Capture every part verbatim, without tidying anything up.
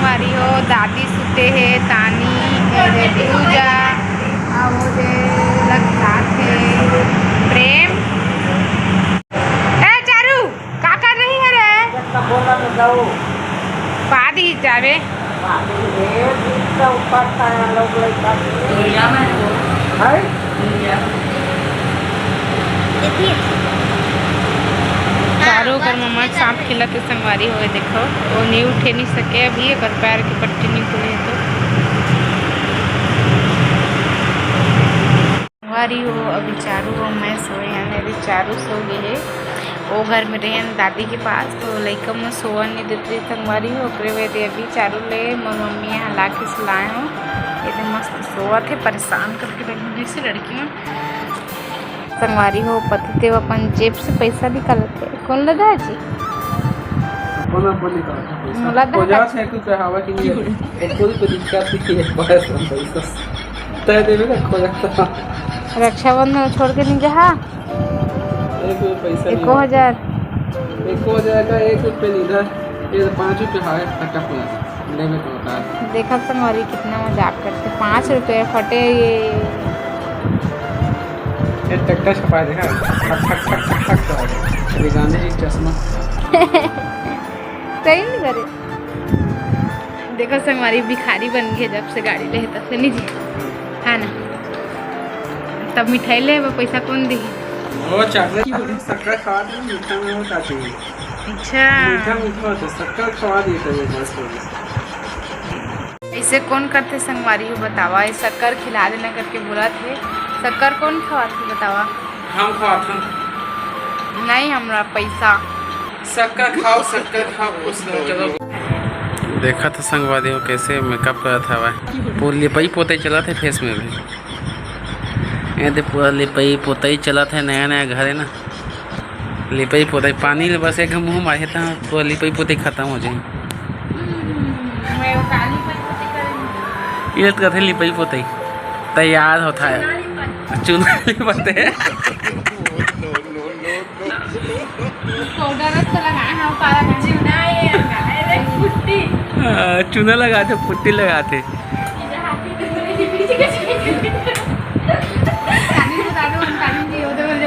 अरे हो, दादी सुते हे, तानी, ए दे पूजा, अउ ओ दे लग जात हे प्रेम। ए चारू, का कर रही है रे? जब तक बोला तो जाओ। पादी जावे। पादी रे, दूध का ऊपर खाया लोग लइका के। है? चारू ओकर मम्मा के साथ खेलत हे संगवारी हो, देखो, वो नहीं उठे नहीं सके अभी, ओकर पैर के पट्टी नहीं खुले हे तो। संगवारी हो, अभी चारू अउ मैं सोए हन, अभी चारू सो गे हे। ओ घर में रहेन दादी के पास, तो लइका मन सोवन नहीं देत रही संगवारी हो, ओकरे वजह अभी चारू ले मोर मम्मी यहाँ ला के सुलाए हो। ये तो मस्त सोवत हे, परेशान करके रख दी से लड़की मन। संगवारी हो, पति देव अपन जेब से पैसा निकालत हे। कौन लगा जी? अपन, अपन निकालत हे पैसा। मोला दा खोजा से कुछ हवा कि नहीं? एक कोई को दिक्कत नहीं है, बस हम पैसा तय देवे ना, खोजा था। रक्षाबंधन छोड़ के नहीं जहा? एक रुपये पैसा नहीं एको है। हजार। एको हजार का एक रुपये नहीं था, ये तो पाँच रुपये है, फटा फुला। लेवे तो होता है। देखा संगवारी कितना मजाक करते, पाँच रुपये फटे ये। ये टकटक छपा देखा, ठक, ठक, ठक, ठक, ठक, ठक, ये गांधी जी का चश्मा। सही नहीं करे। देखो संगवारी भिखारी बन गए जब से गाड़ी ले तब से, नहीं जी, है ना? तब मिठाई ले, वो पैसा कौन दी? वो चॉकलेट, शक्कर खवा दे, मीठा में वो का चाहिए? अच्छा। मीठा मीठा होता, शक्कर खवा दिए थे एक बार। ऐसे कौन करते संगवारी हो बतावा, ये शक्कर खिला देना करके बोला थे, शक्कर कौन खवा थे बतावा? हम खवा थे। नहीं, हमरा पैसा। शक्कर खाओ, शक्कर खाओ, खुश रहो, चलो। देखा था संगवारी हो कैसे मेकअप करत हवा, पूरा लिपई पोतई चलत हे फेस में भी। ये दे पूरा लिपई पोतई चलत हे, नया नया घर है ना। लिपई पोतई, पानी ले बस एक घम मुँह मारे त पूरा लिपई पोतई खत्म हो जाए। ये तो कथे लिपई पोतई तैयार होता है। चुना लिपते। पाउडर तो लगाए हैं, सारा चुना ये लगाए रे, पुट्टी। हाँ, चुना लगाते, पुट्टी लगाते।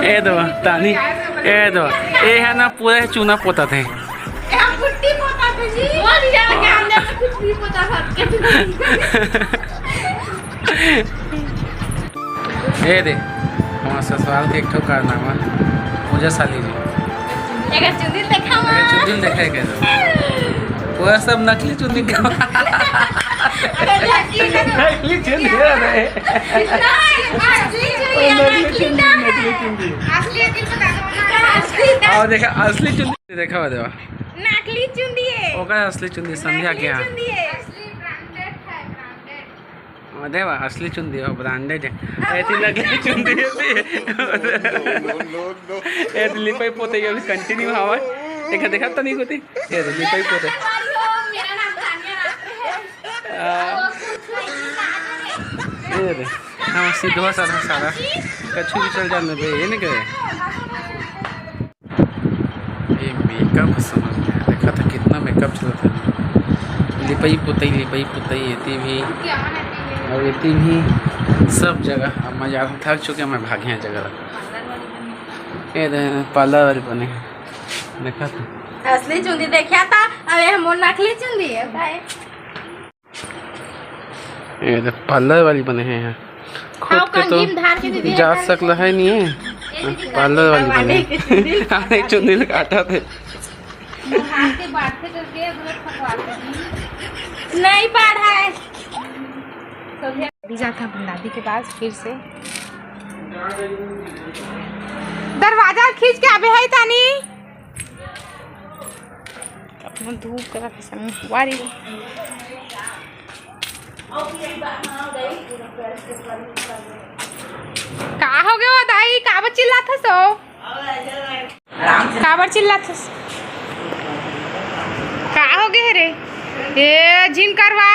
ए दो तानी, ए दो, ए है ना, पूरा चूना पोता थे। ए, हम पुट्टी पोता थे जी। वो नहीं जाना कि हमने तो कुछ भी पोता था। ए दे, हमारे ससुराल के एक ठो कारनामा, पूजा साली जी। एकर चुंदी देखा हुआ। एकर चुंदी देखा है कैसे? पूरा सब नकली चुंदी का। अरे नकली का तो नकली चुंदी है रे। नहीं, असली चुंदी है, नकली नकली चुंदी, नकली चुंदी। असली अकल बता दो ना। असली का। और देखा, असली चुंदी देखा हुआ देवा। नकली चुंदी है। ओकर असली चुंदी संध्या नकली के यहाँ। चुंदी है। असली ब्रांडेड है, ब्रांडेड। हाँ, देवा, असली चुंदी हो, ब्रांडेड है। ऐसी नकली चुंदी है। ए, तो लिपाई पोते अभी कंटिन्यू हवा। देखा, देखा तो नहीं होती। ये तो लिपाई पोते। मेरा नाम तानिया राठौर है। आ, ये दे। हाँ, सीधवा साधा साधा। कछु भी चल जाने बे, ये नहीं कहे। ये मेकअप समझ में आया। देखा था कितना मेकअप चलता है। लिपई पुतई, लिपई पुतई, एती भी और एती भी, सब जगह। अब मैं ज़्यादा थक चुके हैं, मैं भागे हैं जगह। ये दे, पार्लर वाली बने हैं। देखा था। असली चुंदी देखा था, अब ये हम नकली चुंदी है भाई। ये तो पार्लर वाली बने हैं यहाँ। खुद हाँ, के तो कंघी में धार के दीदी है, जात धार सकला है नहीं है। ये दीदी पार्लर वाली बने हैं। अरे चुंदी काटा थे। हाथ के बात से करके अगर फकवा के नहीं पढ़ा है। अभी जाता हूँ दादी के पास फिर से। दरवाजा खींच के आबे है तानी। अपना धूप करा के सामने वारी। का हो गया दाई, काबर चिल्लात हस? काबर चिल्लात हस? का हो गया रे? ए, झिन करवा।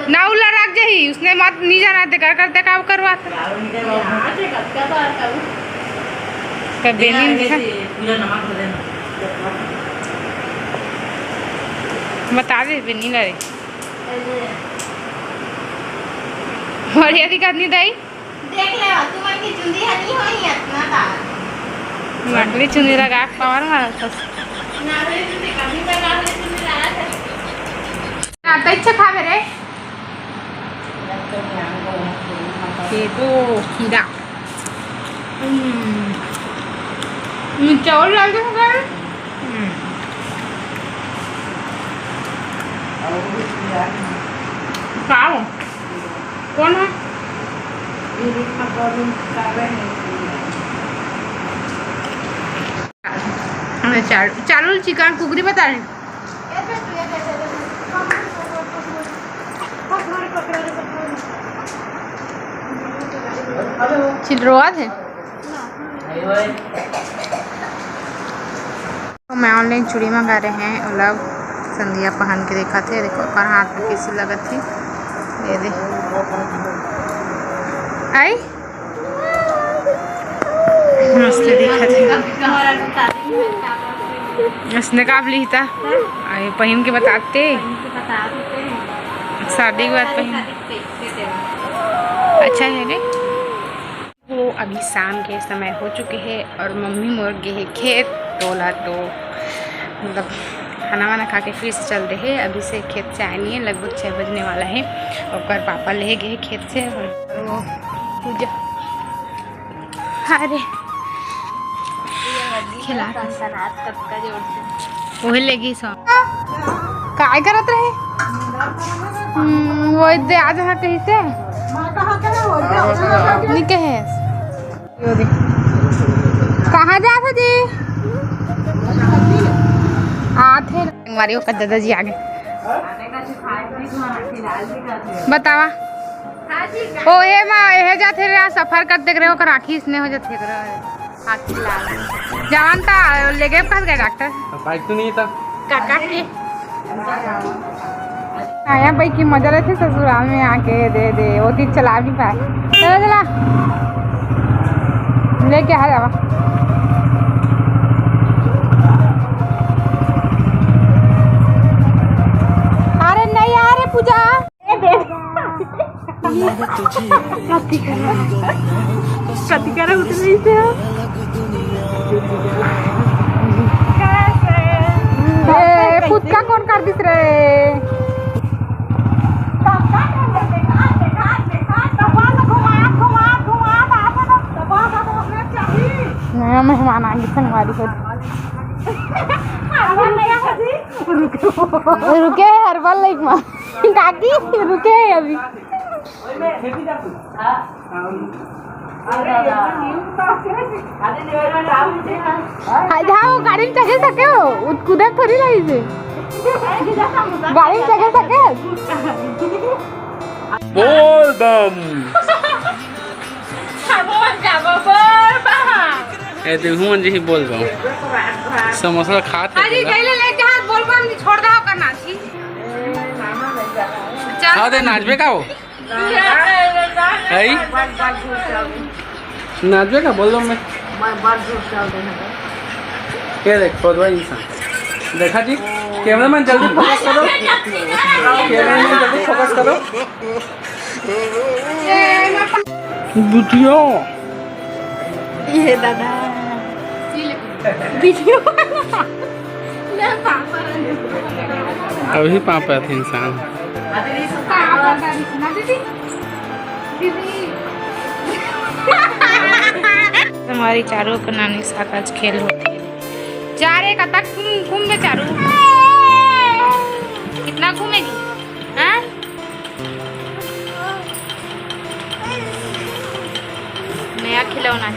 नाऊ ला रख जही, उसने मत नहीं जाना, ते कर करते काम करवा। कर बेनी ने देखा। बता दे बेनी ला रे। बढ़िया दिखत नहीं दाई। देख ले, तुमन की चुंदी ह नहीं होई इतना तार। नकली चुंदी लगा के पावर मारत हस। नकली चुंदी कभी लगा ले, चुंदी लगा के। ना तो इच्छा खावे रे। ये तो खीरा। हम्म। हम्म, चावल डाल के खावे। हम्म। का हो? कौन है? हमें चार, चालू चिकन कुकरी बता रहे। चिल्लरवा थे। तो मैं online चूड़ी मंगा रहे हैं, ओला संध्या पहन के देखत हे। देखो, ओकर हाथ में कैसे लगत हे। ये दे। आई? मस्त दिखत हे। इसने का लिहिता? आई, पहन के बताते। शादी के बाद पहन। अच्छा है रे। वो अभी शाम के समय हो चुके हे और मम्मी मोर गे हे खेत। तोला तो मतलब खाना वाना खा के फिर से चल दे हे। अभी से खेत से आए नहीं है, लगभग छः बजने वाला है। ओकर पापा ले गे हे खेत से और वो पूजा, अरे खिला वही ले गे सो। काय करत रहे? हम्म, वो दे आज हाँ कही से। नहीं कहे। कहाँ जात हो जी? आत हे। संगवारी ओकर दादाजी आ गे। बतावा। ओ, ए माँ, एहे जात हे रे, सफर करत देख रहे हो, ओकर आँखी इसने हो जात हे रे। आँखी लाल। जवान ता लेगे कहाँ गए डॉक्टर? बाइक तो नहीं था। काका के। आया भाई की मजा लेथे ससुराल में आके, दे दे, वो चीज चला भी पाए। चला, चला। लेके आ जावा। अरे नहीं आ रे पूजा। कति करा उतर रही थे हो। ए, फुचका कौन कर दिस रे? नया मेहमान आ गे संगवारी हो। रुके हर बार लाइक मा। काकी, रुके अभी। हाय, जाओ, गाड़ी में चढ़े सके हो, उत-, कूदे थोड़ी रही से। गाड़ी में चढ़े सके। बोल बम। ए, ते हुमन जी ही बोल बम। समोसा खात हे अरे, तेला। गइले ले जहाज बोल बम छोड़ दे ओकर नाची। चल। हाँ, ते नाचबे का हो? है? नाचबे का? बोल दो मैं। ये देख, खोदवा इंसान। देखा जी, कैमरामैन जल्दी फोकस करो। कैमरामैन जल्दी फोकस करो। बुटिया। ये दादा। वीडियो। अभी पापा थे इंसान। हमारी चारों को नानी साथ आज खेल होती है। चार एक तक घूम, घूम में चारू। कितना घूमेगी? हाँ? नया खिलौना है।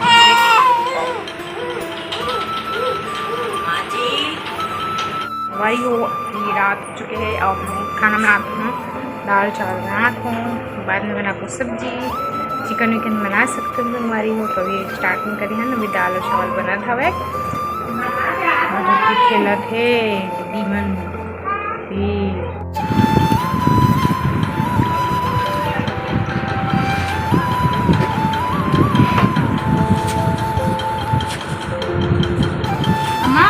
भाई हो, ये रात हो चुके हैं और हम खाना बनाते हैं। दाल चावल बनात हूँ, बाद में बनाबो सब्जी, चिकन विकन बना सकते हो। हमारी हो तो अभी स्टार्टिंग करी है ना, अभी दाल और चावल बनत हवे। और अभी खेलत हे डीमन। ये अम्मा,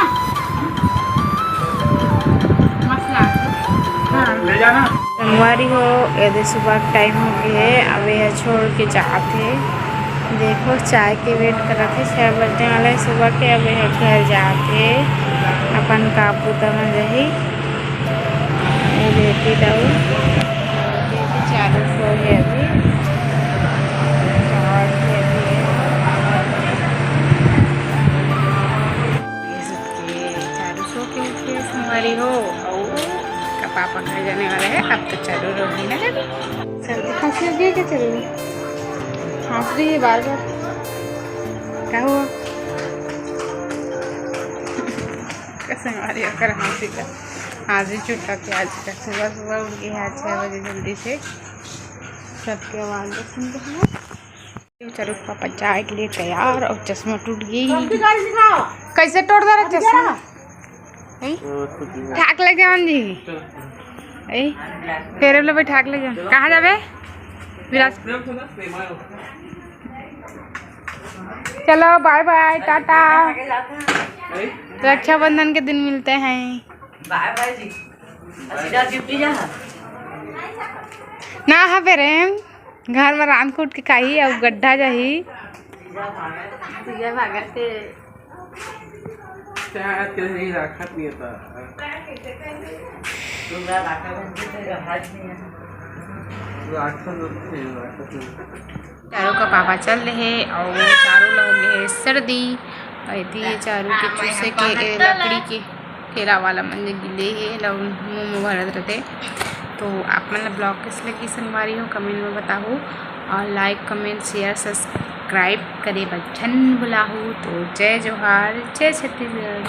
मसला। हाँ। ले जाना। संगवारी हो, एदे सुबह के टाइम हो गए हे, अब ये छोड़ के जात हे। देखो, चाय के वेट करत हे, छः बजने वाला हे सुबह के। अब ये घर जात हे, अपन काम बुता में रही। ये बेटी दाऊ, ये भी चालू हो गया अभी। और ये भी है। ये सबके चालू सो के उठे संगवारी हो, अउ का पापा घर जाने वाला है। अब तो चालू रही ना जब सर्दी खांसी हो गई क्या? चालू खांस रही है बार बार, क्या हुआ? का संगवारी ओकर हंसी का, आज भी छुट्टा के आज का सुबह सुबह उठ गई है छः बजे जल्दी से। सबके आवाज सुन रहे हैं। चारू के पापा जाए के लिए तैयार और चश्मा टूट गई। कैसे टूट दे रहा चश्मा? हैं? ठाक लग जावन जी। हैं? फेर ले भाई, ठाक लग जावन। कहाँ जाबे? विराट। चलो, बाय बाय, टाटा। रक्षाबंधन के दिन मिलते हैं। बाय बाय जी। अच्छा, ड्यूटी जा। ना है प्रेम। घर में रांध कूट के खाही अउ गड्ढा जाही। तुझे भागत के चाह के नहीं राखत नहीं था। तुमरा राखत नहीं तो राखत नहीं है। राखत नहीं, राखत नहीं। चारू का पापा चल रहे हे अउ चारू ला हो गए हे सर्दी। अउ एती ये चारू के चूसे के ए लकड़ी के केरा वाला मन जे गिले हे, एला मुंह में भरत रहिथे। तो आप मन ला ब्लॉग कइसे लगी संगवारी हो, कमेंट में बताहू, और लाइक, कमेंट, शेयर, सब्सक्राइब करे बर झन भुलाहू। तो जय जोहार, जय छत्तीसगढ़।